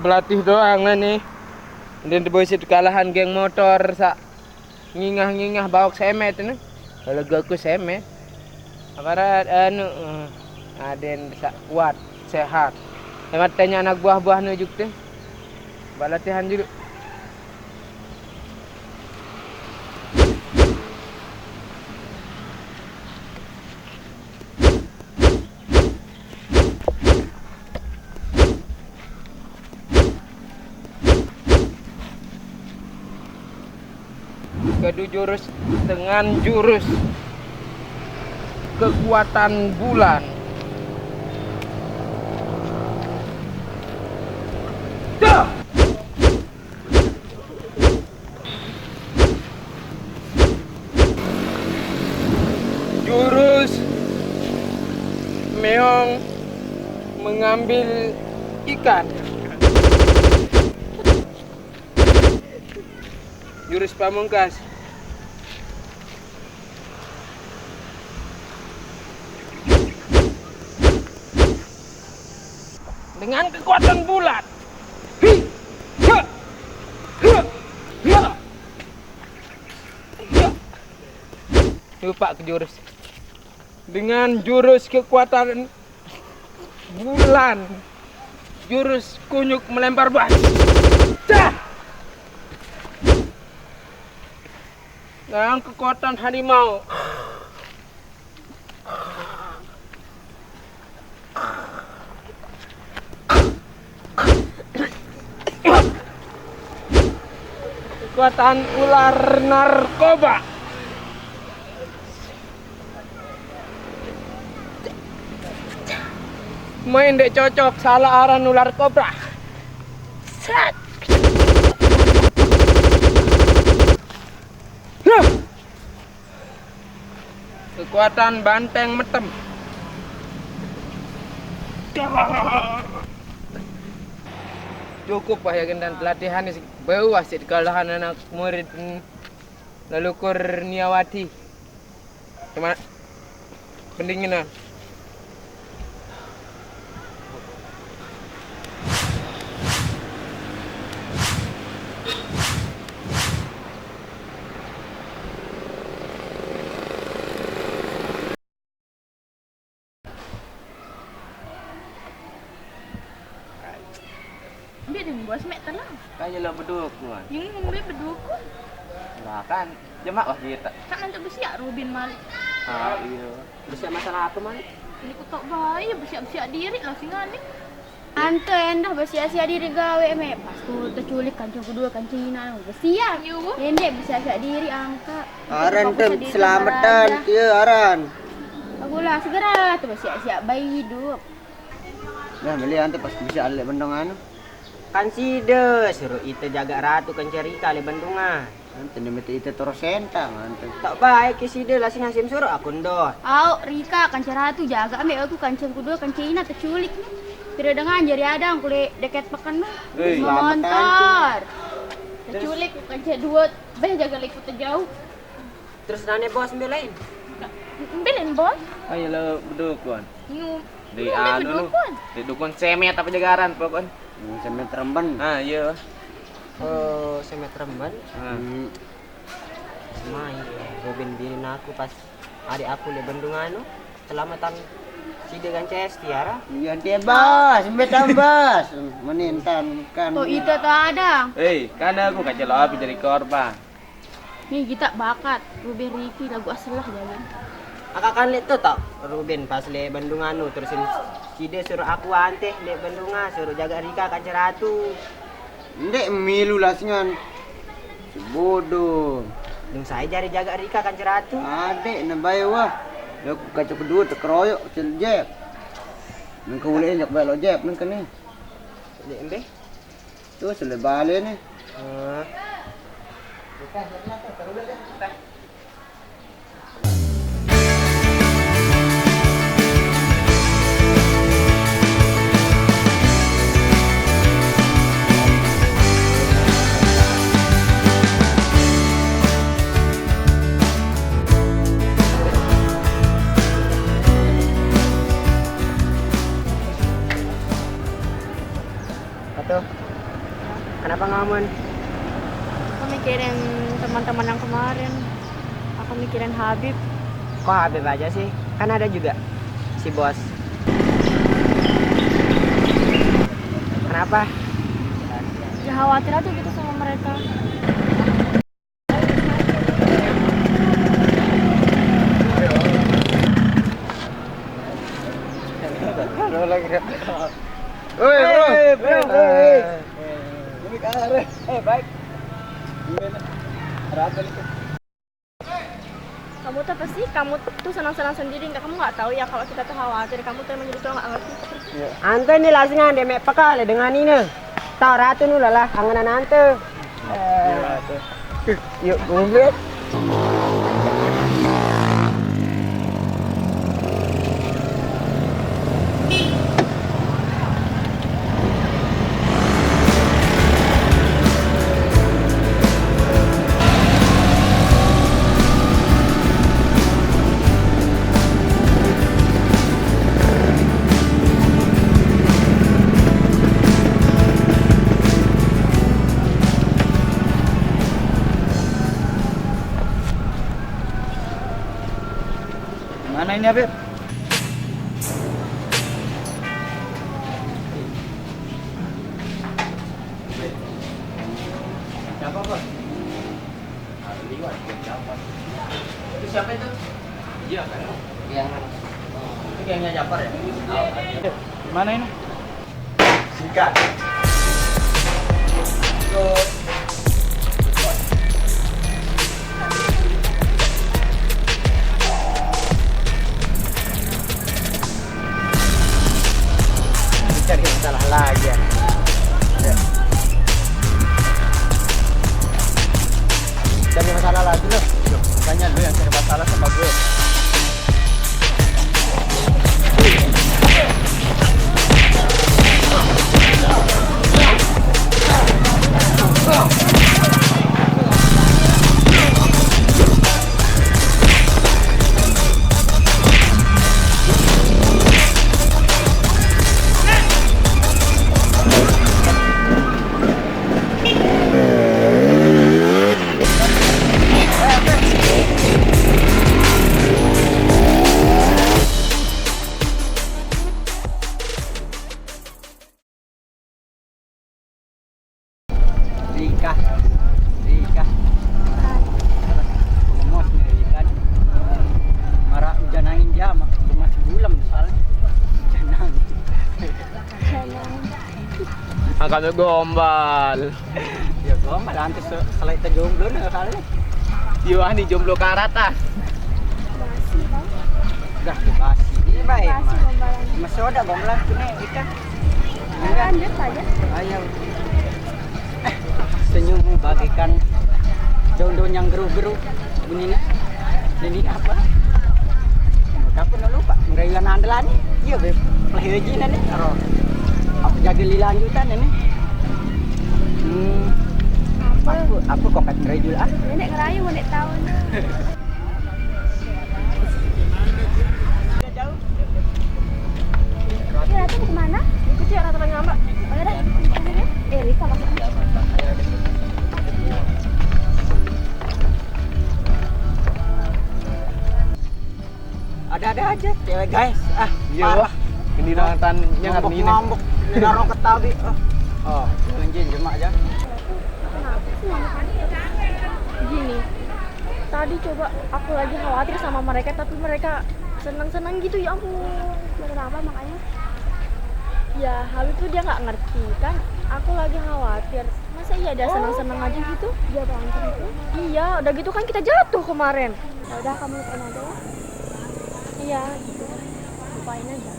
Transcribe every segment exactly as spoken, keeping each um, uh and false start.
Latih doang lah nih. Ndien bosit kalahan geng motor saq ngingah-ngingah baok semet ne. Kalau gua ku semet. Aparat anu, eh, aden saq kuat, sehat. Hemat tanya anak buah-buah nu juk te. Bak latihan julu. Kedu jurus dengan jurus kekuatan bulan. Dah! Jurus meong mengambil ikan. Jurus pamungkas. Dengan kekuatan bulat. Hi! Ha! Ha! Ha! Ha! Lupa ke jurus. Dengan jurus kekuatan bulan. Jurus kunyuk melempar batu. Dah! Dengan kekuatan harimau. Kekuatan ular narkoba. Main ndeq cocok, salah aran ular kobra. Sret. Loh. Kekuatan banteng metem. Cukup wah ya, Gendan, pelatihan ni bau wah siq kalahan anak murid, mm, lelukur Niawati. Cuma pendinginan. Mbe deh, Bos, meq telang. Kan nyelok bedukun. Yang ngumbe bedukun. Lah kan, jemaq wah kita. Kan nanti besiak Rubin malik. Ah, iya. Besiak masalah apa, malik? Ini kutok bae, besiak-besiak diriq lah sing aneh. Ante endah besiak-siak diriq gaweq meq. Pas tu teculik kancing kedue, kancing inaq, besiak. Iya, Bu. Ndeq besiak-siak diriq angkaq. Aran te selametan, iya aran. Bagus lah, segera lah tu besiak-siak bae idup. Nah, mele ante pas besiak leq bendungan. Kan side suruq ite jagaq ratu kance Rika leq bendungan. Ante ne mete ite toro sentang ante. Toq bae ke side, lah sing asim suruq aku ndot. Aoq, Rika, kance ratu jagaq meq aku, kancengku due, kance inaq teculik ne. Pire dengan jari adang ku leq deket peken ne. Hei. Selametan. Montor. Teculik ku kance due, beh jagaq leq kute jauq. Terus nane bos mbe lain? Mbe lain bos? Ayo lo bedukun. Nyu. Di anu lu. Bedukun. Di dukun semet apa jagaran pokokne. Hmm, semet remben. Ah, iya. Oh, semet remben. Ah. Hmm. Mai, Robin birin aku pas adik aku leq bendung anu, selamatan side kan C S T ara. Iya, dia bos, mbe tambas. Menintan kan. Tuh, itu tuh ada. Eh, kan aku kacau api jadi korban. Ni gitaq bakat, Ruben Riki laguq aselah jalan. Akak kan leq to taq, Ruben pas leq Bandung anu, terusin side suruq aku anteh leq Bandung ah, suruq jagaq Rika kance ratu. Ndeq milu lasingan. Sebodo. Dung sai jari jagaq Rika kance ratu. Adeq ne bae wah. Leq kance kedue tekeroyok cel Jep. Nengke uleq nyok bae lo Jep nengke ni. Leq mbe? Terus le bale ne. Heeh. Atuh. Kenapa ngelamun? Aku mikirin teman-teman yang kemarin. Aku mikirin Habib. Kok Habib aja sih? Kan ada juga si bos. Kenapa? Ya khawatir aja gitu sama mereka. Halo lagi. Woi, bro. Hei, bro, bro, hei. Ini kabar. Eh, baik. Gimana? Rata nih. Kamu tuh apa sih? Kamu tuh senang-senang sendiri, nggak, kamu nggak tahu ya kalau kita tuh khawatir. Kamu tuh emang jadi tuh nggak ngerti. Ante ni lasingan de mek peka le dengan ine. Tau ratu nu lalah angenan ante. Eh, yuk, goblok. Mana ini, Habib? Siapa, Bos? Itu siapa itu? Iya kan? Yang itu gengnya Japar ya? Gimana ini? Sikat. Cari masalah lagi ya. Ya. Cari masalah lagi lo. Makanya lo yang cari masalah sama gue. Rika, Rika. Pengemot nih, Rika. Marah hujan angin jama, masih bulam soalnya. Hujan angin. Angkat gombal. Ya gombal, nanti se-, selai teh jomblo nih kali. Yo, ani jomblo karat ah. Basi, Bang. Udah basi. Ini baik. Basi gombalan. Masih ada gombalan sini kita. Lanjut aja. Ayo. Senyummu bagaikan daun-daun yang geru-geru. Bunyi ini. Ini apa? Kapan lupa? Ngerayu andalan nih. Iya, Beb. Pelajin nih. Aro. Apa jadi lanjutan ini? Hmm. Apa? Apa, apa kok kan ngerayu ah? Nenek ngerayu, nenek tahu nih. Ini Ratu mau kemana? Ikut yuk, Ratu lagi ngambek. Oh, ya udah, ikut aja deh. Eh, Rika maksudnya. Ada-ada aja cewek, guys. Ah, iya, parah. Wah. Ini nontonnya nggak ini. Ngambek-ngambek. Ini narong ketawi. Oh. Oh, tunjukin jemak aja. Kenapa sih mama kamu? Gini, tadi coba aku lagi khawatir sama mereka, tapi mereka seneng-seneng gitu, ya ampun. Ya kenapa makanya? Ya, Habib tuh dia nggak ngerti kan. Aku lagi khawatir. Masa iya dia seneng-seneng aja gitu? Dia berantem itu? Iya, udah gitu kan kita jatuh kemarin. Ya udah, kamu lupain aja ya. Iya, gitu. Lupain aja.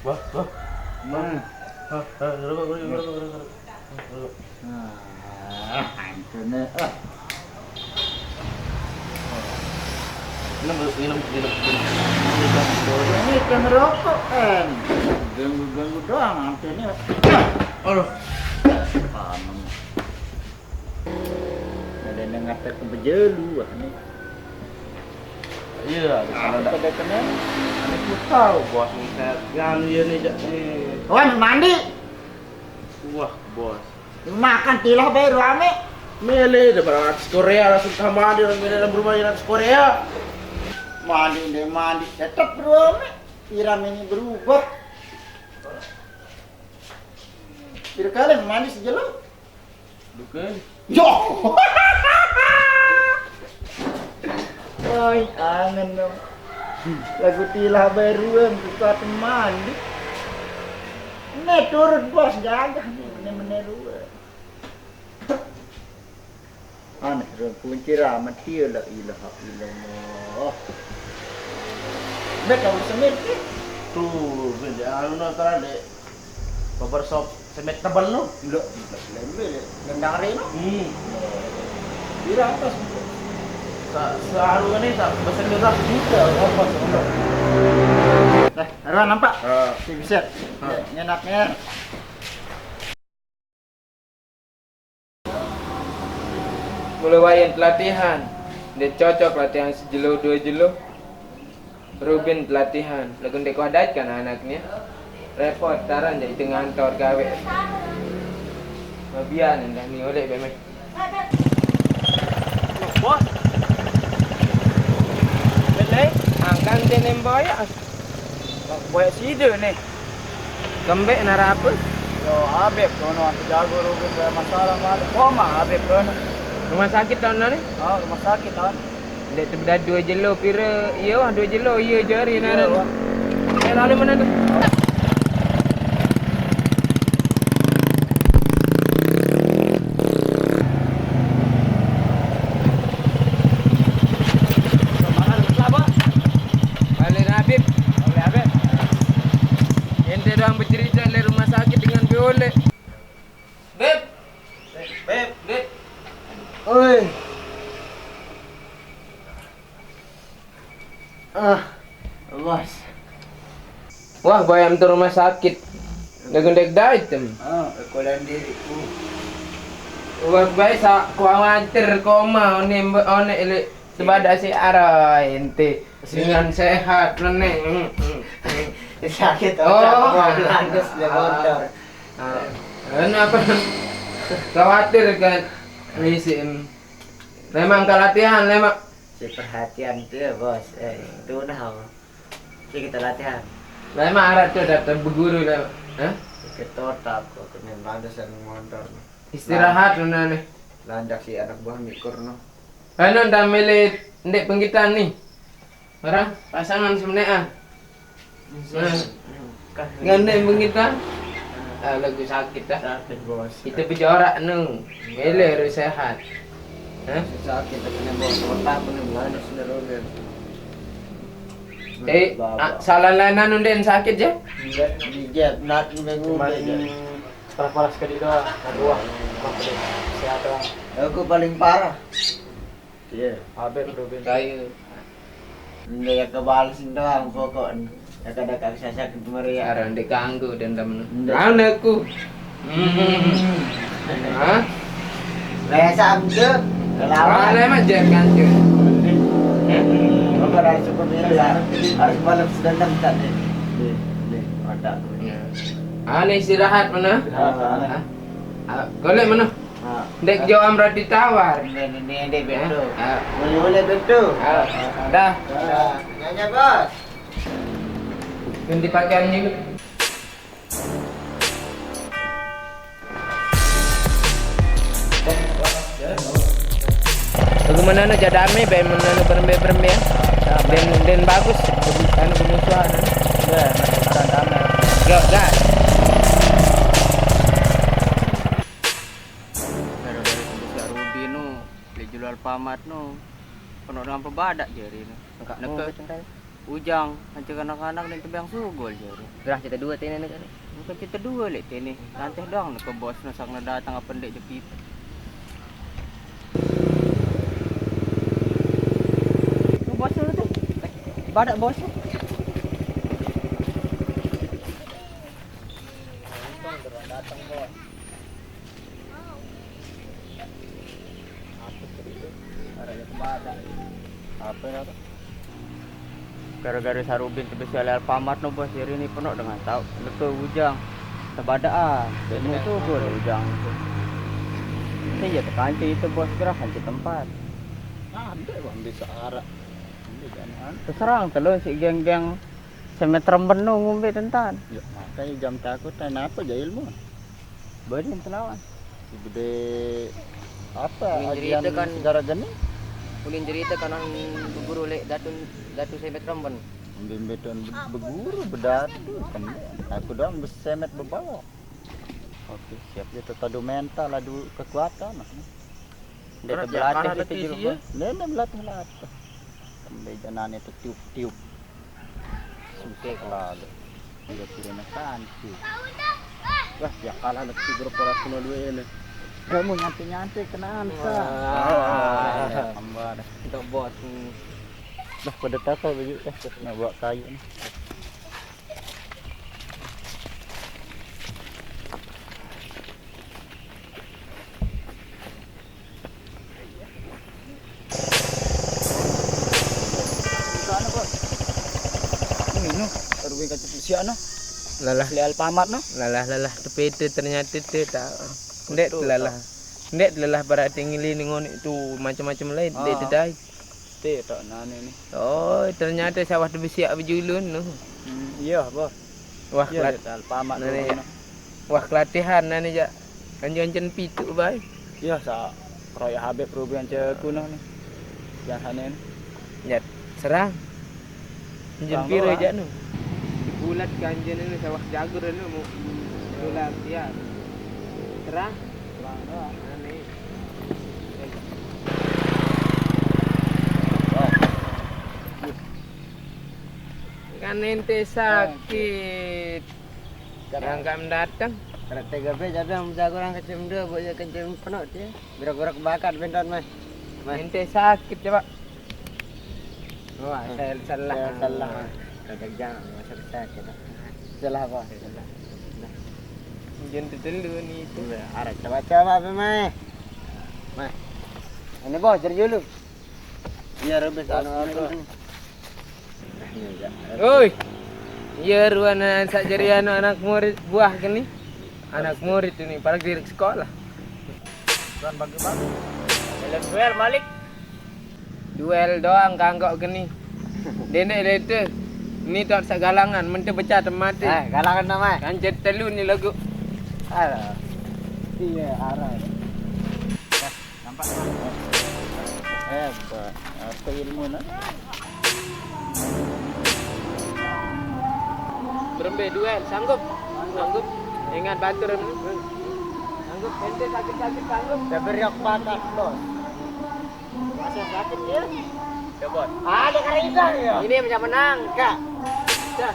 Wah, wah. Nah. Hah, hah, ngerokok, ngerokok, ngerokok, ngerokok. Ngerokok. Ah, ampun, eh. Ah. Minum, minum, minum, minum. Ini kan ngerokok, kan. Ganggu-ganggu doang, ampun, eh. Aduh. Panen. Ada yang ngatek ke bejelu, wah, nih. Iya, di sana ada. Pada kena. Ini ku tahu, Bos, nih, saya nganu ya nih, Jak, nih. Wan, mandi. Wah, Bos. Makan tilah bae rame. Mele daripada artis Korea langsung kamar dia mele dalam rumah artis Korea. Mandi deh mandi tetap rame. Irama ini berubah. Kira kali mandi sejelo. Bukan. Yo. Oi, angen dong. Lagu tilah bae ruang ke kuat mandi. Ini turun bos gagah nih, ini meneru. Aneh, ruang kunci ramen, tiada la ilaha illallah. Bet, kamu semir, sih? Tuh, ben, anu, no, tara, dek. Barber shop, semir tebel, no. Enggak, enggak, lembe, dek. Gendang re, no? Hmm. Pira atas? Sa-, seharungan ini, sa-, bersemir seratus juta, apa, sebentar. Eh, Arwan, nampak? Ah. Si Biset. Ah. Ya, nyenak, nyer. Mulai wayan pelatihan. Ndak cocok latihan sejelo dua jelo. Rubin pelatihan. Lagu ndak kuadait kan anaknya. Repot, taran jadi ngantor gawe. Mabian dah ni oleh beme. Bos. Belai, angkan dia nemboyak. Boyak sida nih. Kembek nara apa? Yo, Habib, kono aku jago rugi saya masalah malu. Koma Habib kono. Rumah sakit tahun ni? Oh, rumah sakit tahun. Dek tu beda dua jelo pira. Iya, wah, dua jelo. Iya, jari naran. Wah. Eh, lalu mana tu? Balik Habib. Balik Habib. Ente doang bercerita dari rumah sakit dengan biole. Beb. Beb, Beb. Oi. Ah, bos. Wah, bayam tu rumah sakit. Dah gendek dah item. Ah, kekuatan diriku. Wah, baik sa kuawatir koma, one, one, ele, sebab ada si arah ente. Dengan sehat, nenek. Sakit otak, oh, lantas dia motor. Ah. Anu apa? Khawatir kan? Misi. Memang kelatihan, memang. Si perhatian tu ya, bos. Eh, itu dah apa? Si kita latihan. Memang arah tu datang berguru lah. Hah? Kita otak kok kena lantas dan motor. Istirahat mana nih? Lanjak si anak buah mikur no. Anu, ndak milih ndek penggitan nih. Orang pasangan sebenarnya. Nah, ngandek penggitan. Ah, lagu sakit dah. Sakit, bos. Kita berjorak nu. Milih harus sehat. Hah? Sakit tapi nih, bos. Otak bener banget sudah, Robert. Eh, salah lain anu ndek sakit ya? Enggak, dijat, nak bingung. Cuman aja. Panas-panas ke dia doang, aduh, wah, wah, sehat doang. Aku paling parah. Iya. Abet, Ruben. Kayu. Enggak ya, kebalesin doang pokoknya. Ya, kadang kaki saya sakit meriah. Sekarang diganggu dan temen. Enggak. Anakku. Hmm. Hah? Kayak Sabtu, lawan. Mana emang jangan kan, cuy? Bukan harus seperti itu ya. Harus balas dendam tadi. Nih, nih, otak. Ya. Ane istirahat mana? Istirahat, ane. Hah? Ah, golek mana? Ah. Ndek jawam roti tawar. Ini, ini, ini, ini, betul. Ah. Boleh, boleh, betul. Ah. Dah. Dah. Nanya, Bos. Ganti pakaian juga. Lagu mana nu jadame, band mana nu berembe-berembe ya? Den, den bagus, anu bermusuhan. Ya, sekarang damai. Yo, gas. Gara-gara si Rudi nu, beli julu Alfamart nu, penuh dengan pebadak jari nu. Enggak mau neke. Ujang, anca kanak-kanak ndeq tebeng sugul jari. Gerah cite due tene ne kali. Bukan cite due leq tene. Nantih doang ne ke bos ne sang ne dateng ape ndeq jepit. Tuh bos lu tuh. Badak bos lu. Untung durung dateng, Bos. Ape sih itu? Araq ye kebadak. Ape ape? Gara-gara Sarubin tebesi ale Alfamart no, Bos, jari ni penoq dengan tau leke ujang. Tebadaqan, beq musuh gue ujang. Ni ye tekance ite, Bos, gerah kance tempat. Ambil, Bos, ambil searaq. Ambil jangan. Teserang telon siq geng-geng semet remben no ngumbe tentan. Ya, makanye jam takutan ape jaq ilmu? Badan tenawan. Gede ape? Ulin ajian cerite kan, segara geni? Ulin cerite kanan beguru leq Datu, Datu Semet Remben. Mbe-mbe tuan be-, beguru, bedatu, kan aku doang besemet bebawa. Oke, siap. Ye tetadu mental, adu kekuatan. Ndeq tebelatih kalah itu lagi julu, sih, ya? Ndeq, ndeq belatih-latih. Kembe janane tetiup-tiup. Susah lalo. Iya, turun kanci. Wah, ya kalah lagi grup ora sono due ini. Kamu nyantai-nyantai kenaan, Pak? Wah. Tambah dah. Untuk bos. Dah pada tata baju, eh, nak bawa kayu ni. Ini, no, baru gue kacau siak, no. Lalah. Leq Alfamart, no. Lalah, lalah. Tepede ternyate te tak. Ndeq betul, telalah. Tak. Ndeq telalah berarti ngeli ngoneq tu macem-macem lain. Ndeq tedai. Te tok nane ni. Oh, ternyate sawah tebesiaq bejulun no. Hmm, iya, Bos. Wah, iya, kelat-, Alfamart nane, no. Wah, kelatihan nane jaq. Anjen-anjen pituq bae. Iya, saq keroyaq Habib Rubi ance kuno ni. Biasane ni. Nyet, serang. Anjen pire jaq no? Bulat ke anjen ni sawah jagur no mu. Dolar, iya. Serang. Serang doang. Nane. Kan ente sakit. Yang kam dateng. Kareq tega be jadang bejago orang kecil muda, buat ye kencing penoq tie. Gerak-gerak bakat bentan, Mai. Mai. Ente sakit coba. Wah, saya salah. Saya salah. Kagak jangan, masa sakit. Salah apa? Salah. Hujan dulu ni itu. Araq coba-coba apa, Mai? Mai. Ini, Bos, jari dulu. Iya, Robes, anu, anu. Oi. Iya, ruan saq jari anu anak murid buah keni. Anak murid ini, padahal diriq sekolah. Tuan bagi-bagi. Dalam duel malik. Duel doang kanggo keni. Dendeq lete. Ni tok saq galangan, mente pecah temate. Eh, galangan nama? Kancet telu ni lagu. Alah. Iya, arah. Nampak? Hebat. Apa ilmu nah? Berembe duel, sanggup? Sanggup. Ingat batur. Sanggup, ente sakit-sakit sanggup. Udah beriak bakat, Bos. Masa sakit dia? Ya, Bos. Ada keributan ya? Ini yang bisa menang. Kak. Dah.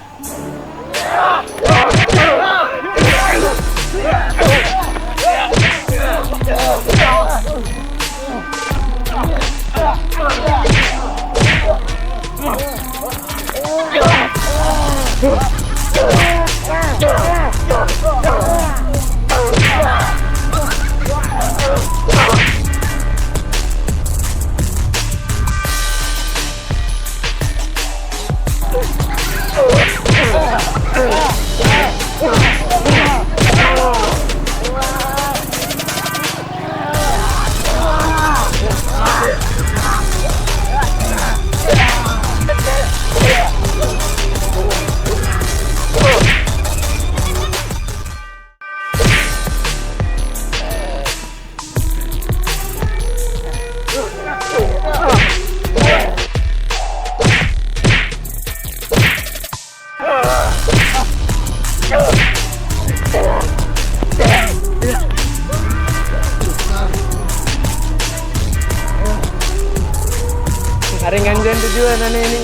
Areng nganjen tujuan ane ini.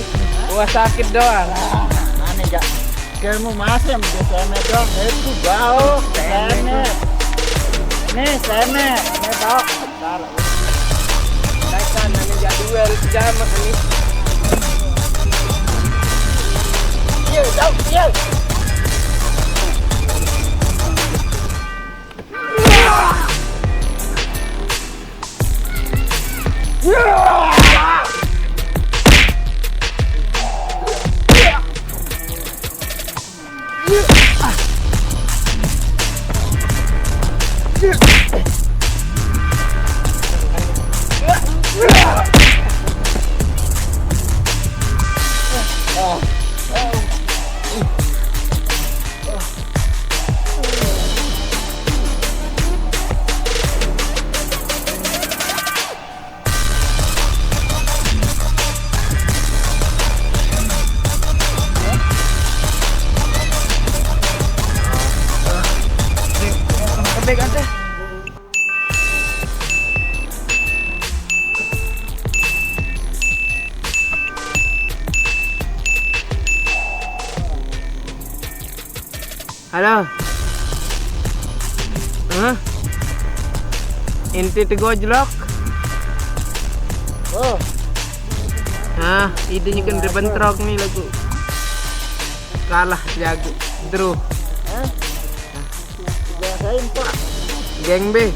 Rumah sakit doang. Aneh, Jak. Ilmu masem di sana doang. Itu bau. Sana. Nih, sana. Nih, bau. Bentar. Naikkan, namanya jadwal pijama nih. Iya, jauh, iya. Halo. Hah? Inti tegojlok. Oh. Hah, idenya kan bentrok nih lagu. Kalah jago. Draw. Hah? Biasain, Pak. Geng B.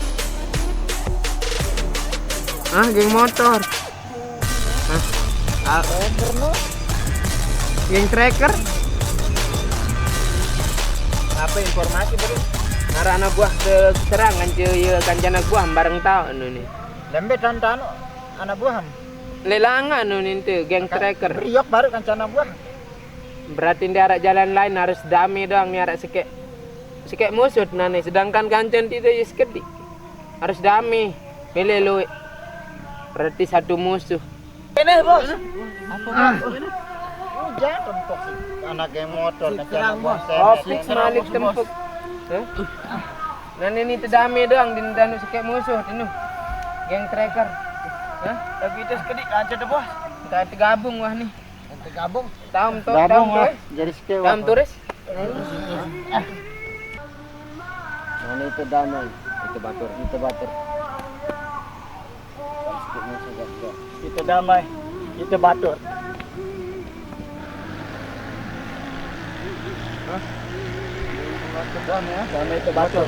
Hah, geng motor. Hah? Ah. Tracker, no? Geng tracker? Apa informasi, Bro? Arah anak buah ke serangan je, ya, kanca anak buah bareng tau anu nih. Lembe tantano anak buah ham. Lelangan anu nih tuh, geng tracker. Riok baru kanca anak buah. Berarti dia arah jalan lain harus damai doang nih, arah sekek, sekek musuh nah nih. Sedangkan kanca nih tuh ya sekedik. Harus damai. Milih lu. Berarti satu musuh. Ini, Bos. Apa, Bos? Hujan tempuk sih. Anak geng motor, kencana, Bos. Opik malik tempuk. Hah? Nah, ini tuh damai doang, di danu sekek musuh, tinu. Geng tracker. Hah? Tapi itu sekedik kanca tuh, Bos. Kita gabung wah nih. Kita gabung. Tam, to, Gabung tam, wah, turis. Jadi sekewa. Tam, turis. Mana itu damai? Itu batur. Itu batur. Itu damai. Itu batur. Hah? Itu damai, ya? Damai itu batur.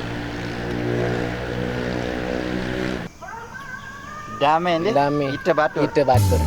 Damai, nih. Damai. Itu batur. Itu batur.